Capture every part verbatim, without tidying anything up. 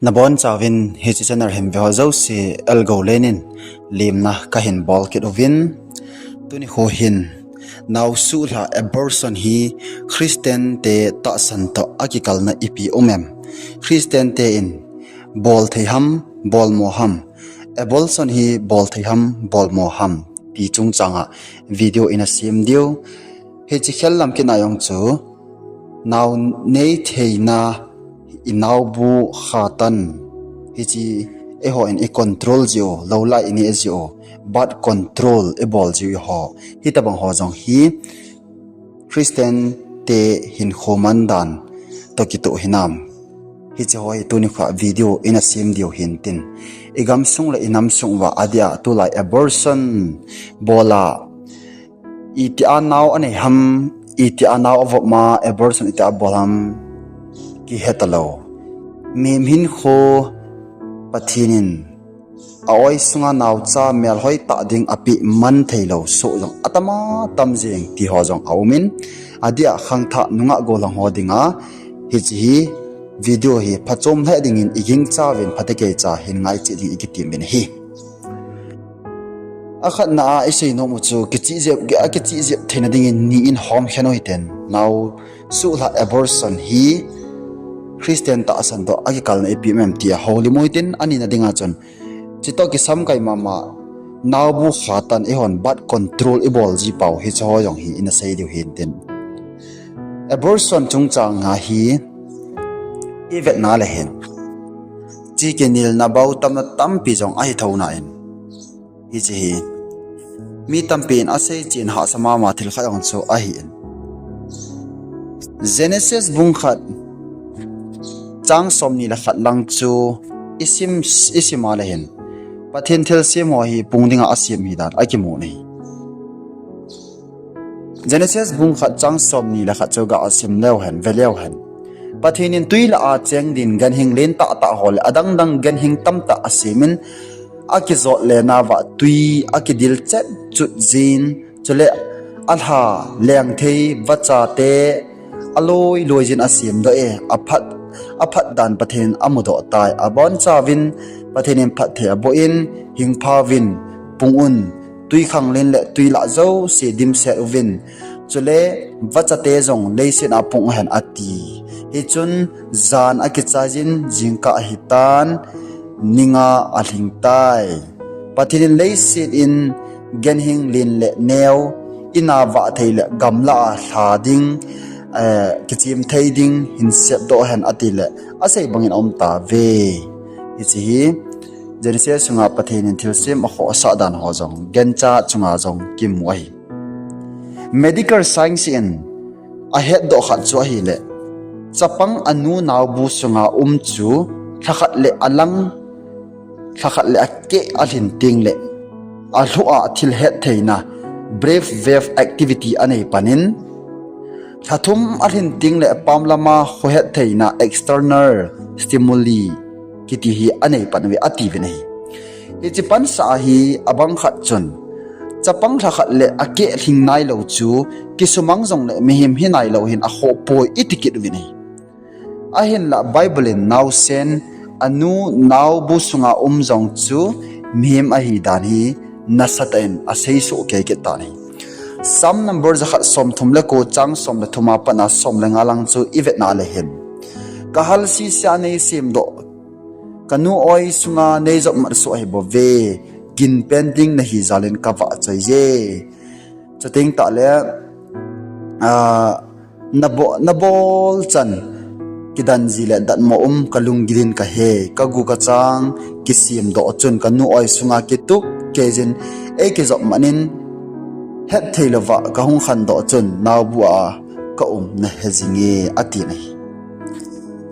Nabon chauvin hiche channel hin veho jouse elgou lenin limna kahin bol kit uvin. Tuni kho hin naosuhla abortion hi Christian te tahsan toh akikalna ipi um em? Christian te in bol thei ham, bol mo ham? Abortion hi bol thei ham, bol mo ham? Ti chungchanga video ina sem diu. Hiche khel lam kina jong chu nao nei theina i naobu khatan hiche eiho in i control jiu, lou lai i neh jiu, birth control i bol jiu eiho. Hitabang ho jong hi Christian te hinkho man dan toh kitoh hinam? Hiche ho hi tuni kho video ina sem diu hintin. I gamsung le i namsung uva adia tulai abortion bola itia nao anei ham, itia nao avop ma abortion itia bol ham kihe talou. Mihem hinkho Pathen in a-oi sunga naocha melhoi tah ding apeh man theilou soh jong atama tam jeng ti ho jong aumin, adia khangthah nungah gollhang ho dinga hiche hi video hi phachom lheh dingin i gingcha uvin, phatecha hin ngaicheh ding i kitem uvin ahi. Akhatna a i seinom u chu kichih jep, akichih jep theina dingin ni in hom khen u hiten. Naosuhla abortion hi Christian tahsan toh akikalna ipi um em tia houlim u hitin, anina dinga chun chutoh kisamkai mama naobu khatan eihon birth control i bol ji pau hiche ho jong hi ina sei diu hintin. Abortion chungchanga hi i vetna le hin, chi kinelna bou tamna tampi jong ahi thou nan, hiche hi mi tampi in asei chen hahsa mama thil khat jong chu ahin. Genesis bung khat chang somni le khat lang chu i sim, i sim a le hin, Pathen thilsem ho hi pung dinga asem hi dan akimu ahi. Genesis bung khat chang somni le khat chu ga sim leu hen, ve leu hen. Pathen in twi lah a cheng din ganhing len tahtah ho le adang dang ganhing tamtah asemin, akijot le nauva twi akidil chet chut jin, chule alha lengthei vachate aloi loi jin asemdoh e, aphat, aphat dan Pathen in amudoh tai. Abonchauvin Pathen in phatthei aboh in, hingphauvin, pung un, twikhanglen le twi lah jouse dimset uvin, chule vachate jong leiset a pung uhen ati. Hichun jan akichai jin, jingkah ahitan, ninga alhing tai. Pathen in leiset in ganhing len le neo, ina vah thei le gamla a lha ding, eh, kichim thei ding hin sepdoh hen ati le, asei bangin aum tauve. Hiche hi Genesis sunga Pathen in thilsem akhohsah dan ho jong, gancha chunga jong kimu ahi. Medical science in ahetdoh khat chu ahile, chapang anu naobu sunga um chu lhakhat le alang, lhakhat le akeh alhin teng le alhu a thil hettheina, brain wave activity anei panin, lhathum alhin teng le pam lama khohettheina, external stimuli kiti hi anei pan uve atiuvin ahi. Hiche pansah a hi abang khat chun, chapang lhakhat le akeh lhing nailou chu kisumang jongle mihem hinailou hin akhoh poi iti kit uvin ahi. Ahinla Bible in naosen anu naobu sunga um jong chu mihem ahi dan hi nasatah in aseisoh kei kit tan ahi. Psalm number jakhat somthum le ko chang som le thum a pat a som le nga lang chu i vetna le hin, kahalsese a neisemdoh kanu oi sunga neijopmat soh ahibouve, ginpen ding nahi jal in kavahchoi e. Chuteng tahle, ah, nabo-, nabol chan kidan ji le datmo um kalunggil in kahe, kagu kachang kisemdoh chun kanu oi sunga kitup kei jin, eikijopmat in hetthei louva kahung khandoh chun naobu a kaum nahe jinge ati ahi.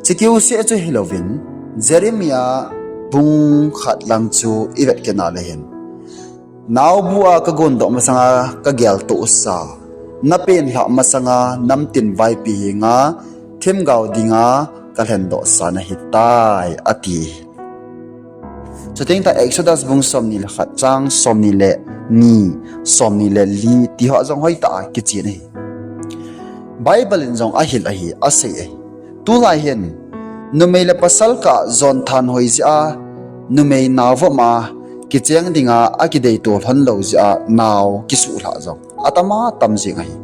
Chukiu seh chu hilouvin, Jeremiah bung khat lang chu i vet kit na le hin, naobu a kagondoh masanga kageltohsa, napenlhah masanga namtin vaipi henga themgao dinga kalhendohsa nahitai ati. Chuteng tah Exodus bung somni le khat chang somni le ni, somni le li tiho jong hoitah a kichen ahi. Bible in jong ahil ahi, asei ahi. Tulai hin Numei le pasal kah jon thanhoi jeh a, numei nao vop ma kicheng dinga akidei to lhon lou jeh a nao kisuhlhah jong atama tam jing ahi.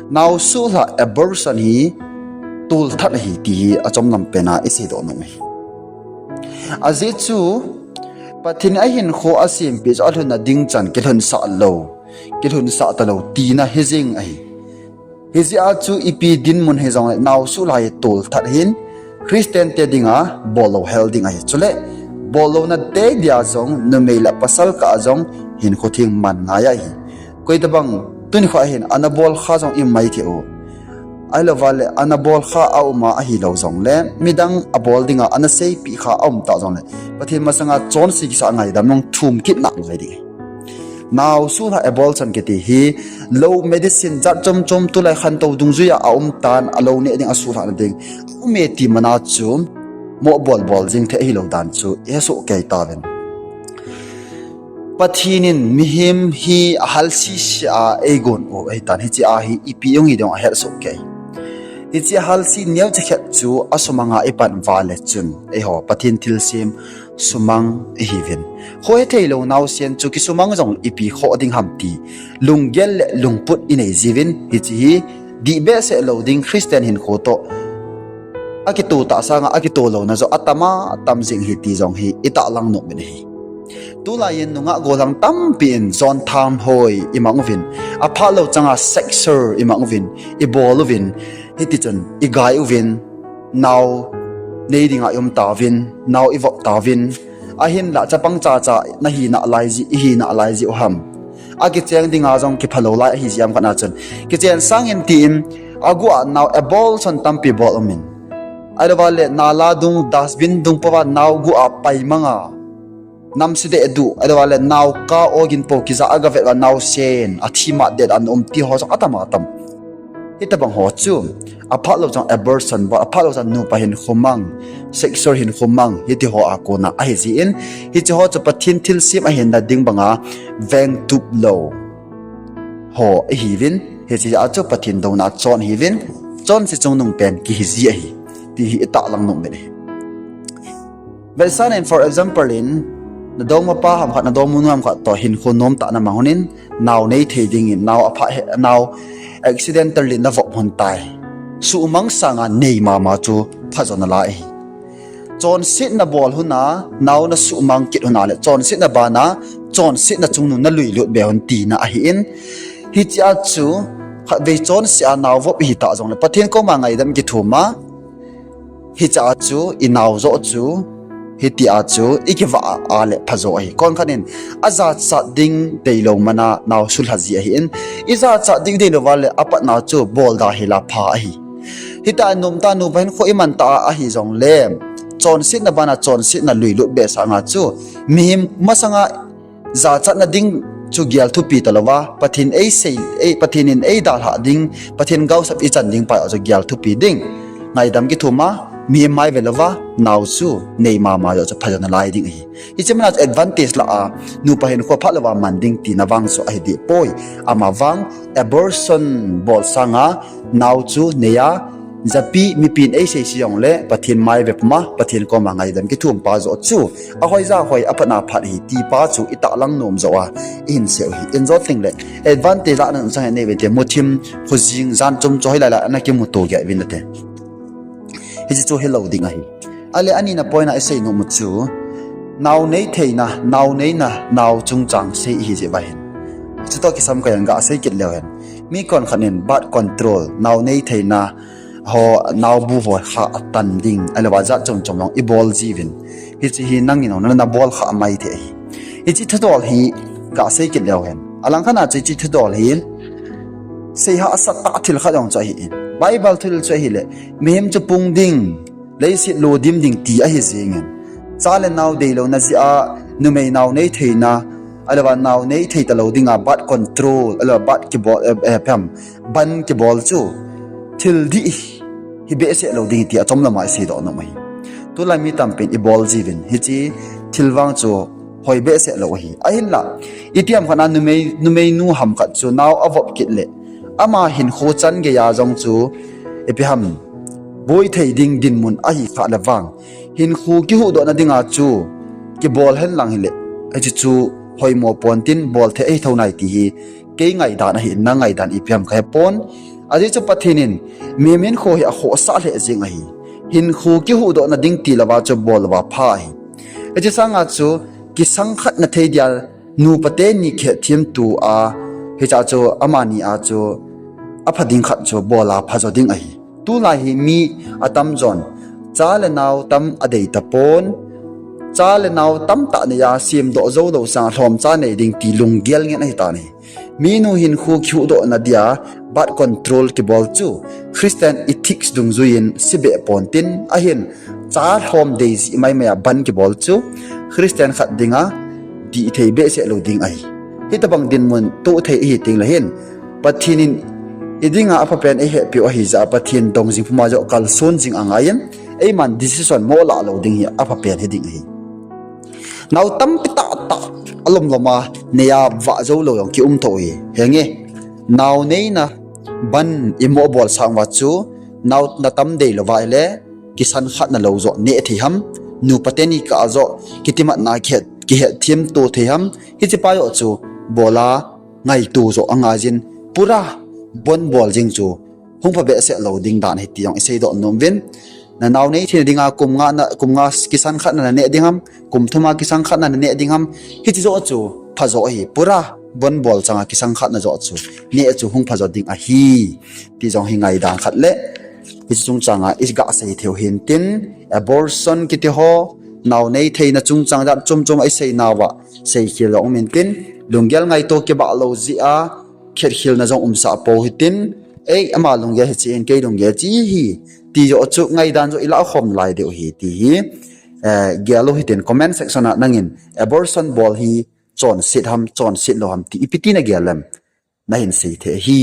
Nao suhlhah, abortion hi tolthat ahi ti hi achomlam pen a isei doh nom ahi. Ajeh chu Pathen in ahinkho asempeh chu alhunna ding chan kilhunsah lou, kilhunsah talou tina hijing ahi. Hijeh a chu ipi dinmun hijongle nao suhlhah hi tolthat hin, Christian te dinga bollou hel ding ahi. Chule bollouna tei dia jong numei le pasal kah a jong hinkho theng man ngai ahi. Koitobang tunikho hin ana bol kha jong ium mai thei u. Ahilouva le ana bol kha aum a ahilou jongle, midang abol dinga ana seipeh kha aum ta jongle, Pathen masanga chonse kisah ngaidam jong thum kit nalai ding. Nao suhlhah, abortion kiti hi lou, medicine jat chom chom tulai khantou dungjuia aum tan, alou neh ding, asuhlhahna ding aume ti mana chu moh bol bol jing thei ahilou dan chu ihesoh kei tauvin. Pathen in mihem hi ahal sese a eigon u ahitan, hiche a hi ipi hung hi ding ahetsoh kei. Hiche ahal se neocha khat chu asumanga ipan uva le chun, eiho Pathen thilsem sumang ihiuvin, khohe theilou naosen chu kisumang jong ipi khoh ding ham ti lunggel le lungput inei jiuvin, hiche hi dih behseh lou ding, Christian hinkho toh akitoh tah sanga akitoh louna joh atama tam jing ahi ti jong hi itahlang nom uvin ahi. Tulai in nungah gollhang tampi in jon thanhoi imang uvin, aphatlou changa sexer imang uvin, ibol uvin, hitichun igai uvin, nao nei dinga ium tauvin, nao ivop tauvin, ahinla chapang chacha nahi nalai jeh, ihi nalai jeh u ham, akicheng dinga jong kiphalou lai ahi jeh ham khatna chun, kichen sangin tin aguh a nao abortion tampi bol umin, ahilouva le nala dung, dustbin dung pouva nao guh a paimanga, namse dehduh, ahilouva le nao kah ogin pou kija agavet uva naosen athi mat deh ana um ti ho jong atama tam. Hitobang ho chu aphatlou chang abortion bol, aphatlou chang nupa hinkho mang, sexer hinkho mang, hitiho a kona ahijeh in, hicheho chu Pathen thilsem ahinna ding banga vengtup lou ho ihiuvin, hiche a chu Pathen douna chon ihiuvin, chonse chungnung pen kihi ji ahi ti hi itahlang nom uvin ahi. Vetsahnan, for example in, nadongmapa ham khat, nadongmanu ham khat toh hinkho nomtah namang lhonin, nao nei thei dingin, nao aphah he, nao accidentally navop lhon tai. Suhmang sanga nei mama chu phajo nalai ahi. Chonsetna bol lhona nao nasuhmang kit lhona le chonsetna bana chonsetna chungnung nalui lut be lhon tina ahin, hichea chu khatvei chonse a nao vop ihitah jongle Pathen koma ngaidam kithum a, hichea chu inao joh chu hitia chu ikivah a le phajo ahi. Konkhat in ajachat ding deilou mana nao sulha ji ahin, ijachat ding deilou va le apatna chu bolda hila pha ahi. Hitia nomtah nupa hinkho iman tah a ahijongle, chonsetna bana chonsetna luilut be sanga chu mihem masanga jachatna ding chu gel thupi talouva, Pathen eisei, ei, Pathen in eidalhah ding, Pathen gaosap ichan ding pa chu gel thupi ding. Ngaidam kithum a, mihem mai ve louva nao chu nei mama joh chu phajo nalai ding ahi. Hiche mana chu advantage lah a nupa hinkho phatlouva man ding tina vang chu ahi dehpoi. Amavang abortion bol sanga nao chu neiya, japi mipin eiseise jongle Pathen mai ve puma, Pathen koma ngaidam kithum pa joh chu ahoija hoi, aphatna phat ahi ti pa chu itahlang nom joh a ihin sei u ahi. Injot tengle advantage lah a nang chang nei ve te, muthim, khojing, jan chom chom hoilai lah a nakimuto gei uvin nate. Hiche chu hilou ding ahi. Ale anina point a isei nom u chu, nao nei theina, nao neina, nao chungchang sei ihi jeh uva hin, chutoh kisam keiyin gasei kit leu hen, mi konkhat in birth control, nao nei theina ho, naobu ho kha atan ding, ahilouva jat chom chom jong ibol jiuvin, hiche hi nangin jong nabol kha mai thei ahi. Hiche thudol hi gasei kit leu hen, alangkhat a chu hiche thudol hi seihahsat tah thil khat jong chu ahin, Bible thil chu ahile, mihem chu pung ding, leiset lo dim ding ti ahi jengin, cha le nao deilouna jeh a numei nao nei theina, ahilouva nao nei thei talou dinga birth control, ahilouva birth kibol, eh, eh, phem, ban kibol chu thil dih hi behseh lou ding ti achom lama isei doh nom ahi. Tulai mi tampin ibol jiuvin, hiche thil vang chu hoi behseh lou ahi. Ahinla, itiham khat a numei, numeinu ham khat chu nao avop kit le, ama hinkho chan geiya jong chu ipi ham, boi thei ding dinmun ahi kha le vang, hinkho kihuhdohna dinga chu kibol hen lang hile, hiche chu hoimo pontin bol thei ahi thou nai ti hi kei ngaidan ahi, na ngaidan ipi ham ka he pon. Ajeh chu Pathen in mihem hinkho hi akhohsah lheh jeng ahi. Hinkho kihuhdohna ding ti louva chu bol louva pha ahi. Hiche sanga chu kisangkhatna thei dia nupa teni kihet themtu a, hiche chu amani a chu apha ding khat chu bol a pha jo ding ahi. Tulai hi mi atam jon cha le nao tam adei tapon, cha le nao tamtah nei a semdoh jou lou sanga lhomcha nei ding ti lunggel ngen ahi tan ahi. Minu hinkho kihuhdohna dia birth control kibol chu Christian ethics dungjuiyin sibeh pontin ahin, cha lhom dei jeh maimai a ban kibol chu Christian khat dinga dih thei behseh lou ding ahi. Hitobang dinmun toh thei ahi tengle hin, Pathen in idinga aphapen eihehpeh u ahi jeh a Pathen dong jing puma joh kalson jing angaiyin, eiman decision mo lah lou ding hi aphapen hiding ahi. Nao tampi tahtah alomlom a nei a vah jou lou jong kium thou hi. Henge, nao neina ban imo bol sang uva chu, nao natam dei louva ahile, kisankhatna lou joh neh thei ham, nupa teni kah a joh kitimatna kihet, kihet themto thei ham, hiche pa joh chu bol a ngaito joh angaiyin, pura bon bol jing chu hung pha behseh lou ding dan ahi ti jong iseidoh nom uvin. Nanao nei theina dinga kum nga na, kum nga kisankhatna naneh ding ham, kum thuma kisankhatna naneh ding ham, hiche joh chu pha joh ahi, pura bon bol changa kisankhatna joh chu neh chu hung pha jo ding ahi ti jong hi ngaidan khat le hiche chungchanga iga sei theiu hintin, abortion kiti ho, nao nei theina chungchang jat chom chom a iseinauva seikhel jong um intin, lunggel ngaito kibah lou jeh a khetkhel na jong umsah pou hitin, ei, ama lunggel hiche in kei lunggel hiche hi ti joh chu ngaidan joh ilah khom lai diu ahi ti hi, eh, gel u hitin comment section a nangin abortion bol hi chonset ham, chonset lou ham ti ipi ti nagel em? Nahin sei thei ahi.